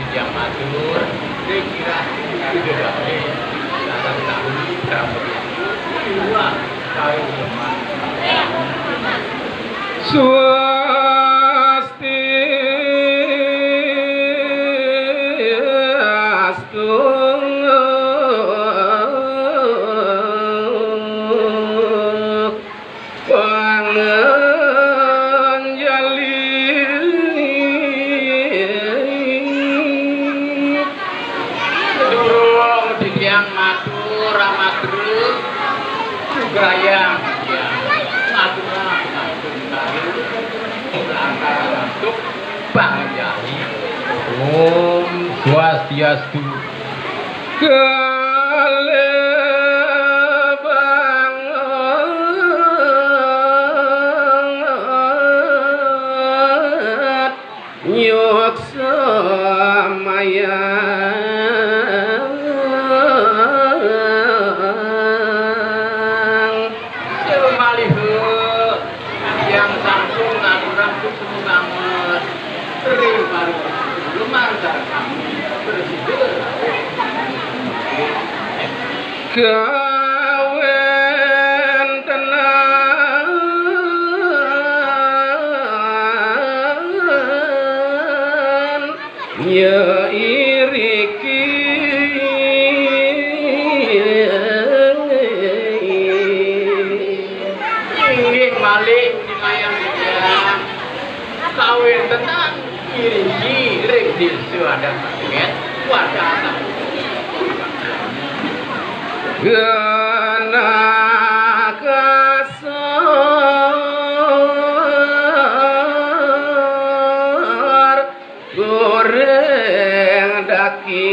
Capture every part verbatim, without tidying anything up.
Yang matur, dikira sudah gawe, sareng sami pramudia. Iwak karo lemah. Swastiastu. Panganjali. Durung titiang matur, Ramadru. Sugrayang titiang matur, matur, matur. Lantaran untuk panganjali. Om Swastiastu. Kalih banget nyuksa mayang. Semalih yang sampun ngaturang suksma banget. Ring paring lumantar kami bersidir. Kawentenan ya iriki. Inggih malih, Mayang Rijang. Kawentenan iriki ring desa adat Patinget, wadah genah kasar goreng daging.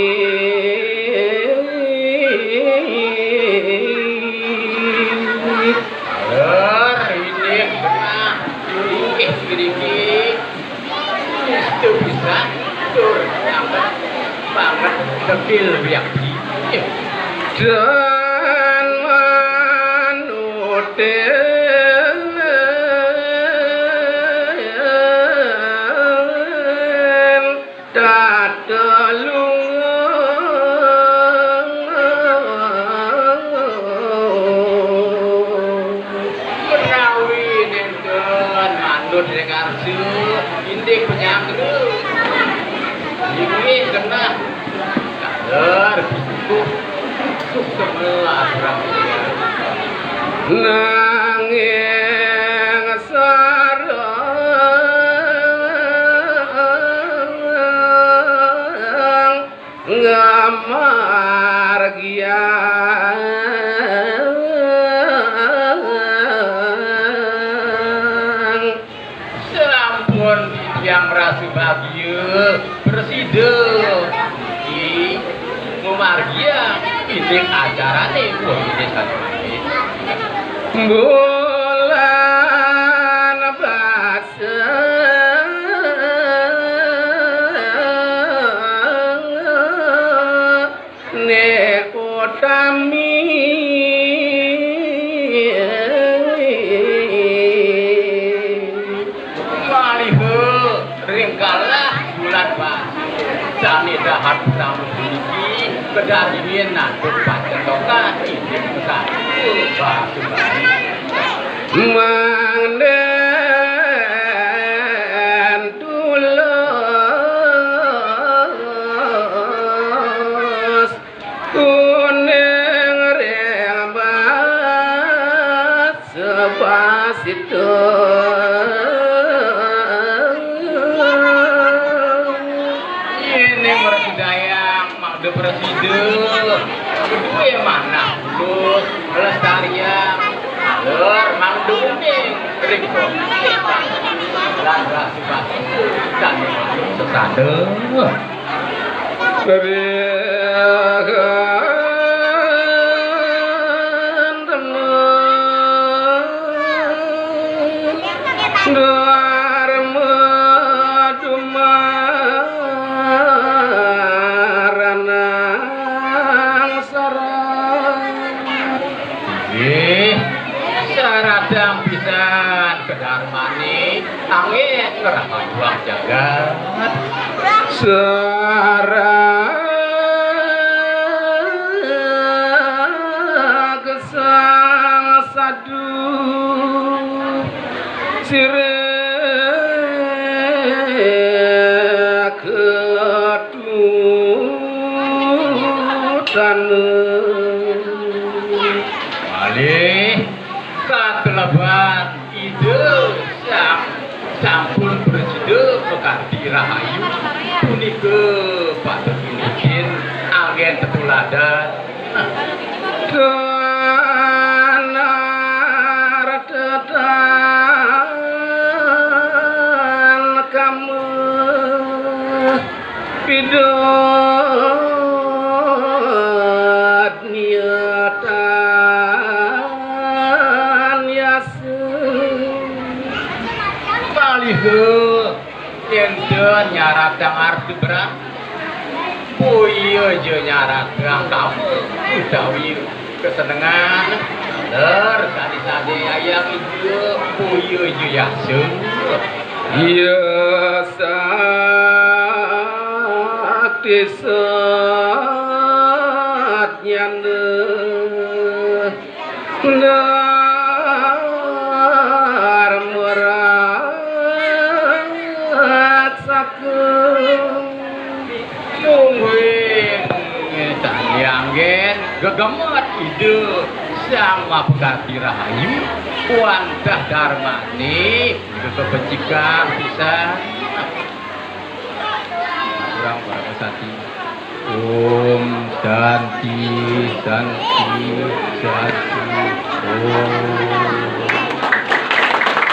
Ler, inggih genah, inggih iriki. Itu bisa tur banget, banget degil wiakti. Dan manuten tatulung. Menawi nenten manut ring arsa, indik penyangga. Inggih genah. Kaler, bisuh, suksma aturang. Nanging sareng ngamargiang. Sampun titiang merasa bahagia, prasida niki ngamargiang indik acarane, wah, indik satemene. Bulan baseng ne utami. Maliha ring galah bulan baseng sane dahat pramuh puniki, kadagingin nantuk pacetokan indik satua Batu Bali. Mangden tulus kuning ring basa pasita. Ini merdayang mangda prasida, duwe manah tulus, lestariang, alur mangda uning ring lan rasa pasita sane manut sesada. Ring Dharma dumaranang sarat. Nggih, saratang pisan kadharmane, anggen ngrahayuang jagat. Sa- Arang gesang sadu sirah ketutan. Malih kateleban Ida sang sampun prasida makardi rahayu, punika patut inggih anggen tetuladan. Kanar tetan kama pidot niatan yasa. Paliha, yén nyaratang arti berat, boya ja nyaratang kama utawi kesenengan, ler sadi-sadi ayang ija, boya ja yasa. Iya sakti satnyana Dharma raksaka. Mungguing tani anggén gegemet Ida Sang Mapakardi Rahayu, wantah darmané kepecikang pisan. Kurang berapa sati? Om Santi, Santi, Santi, Om.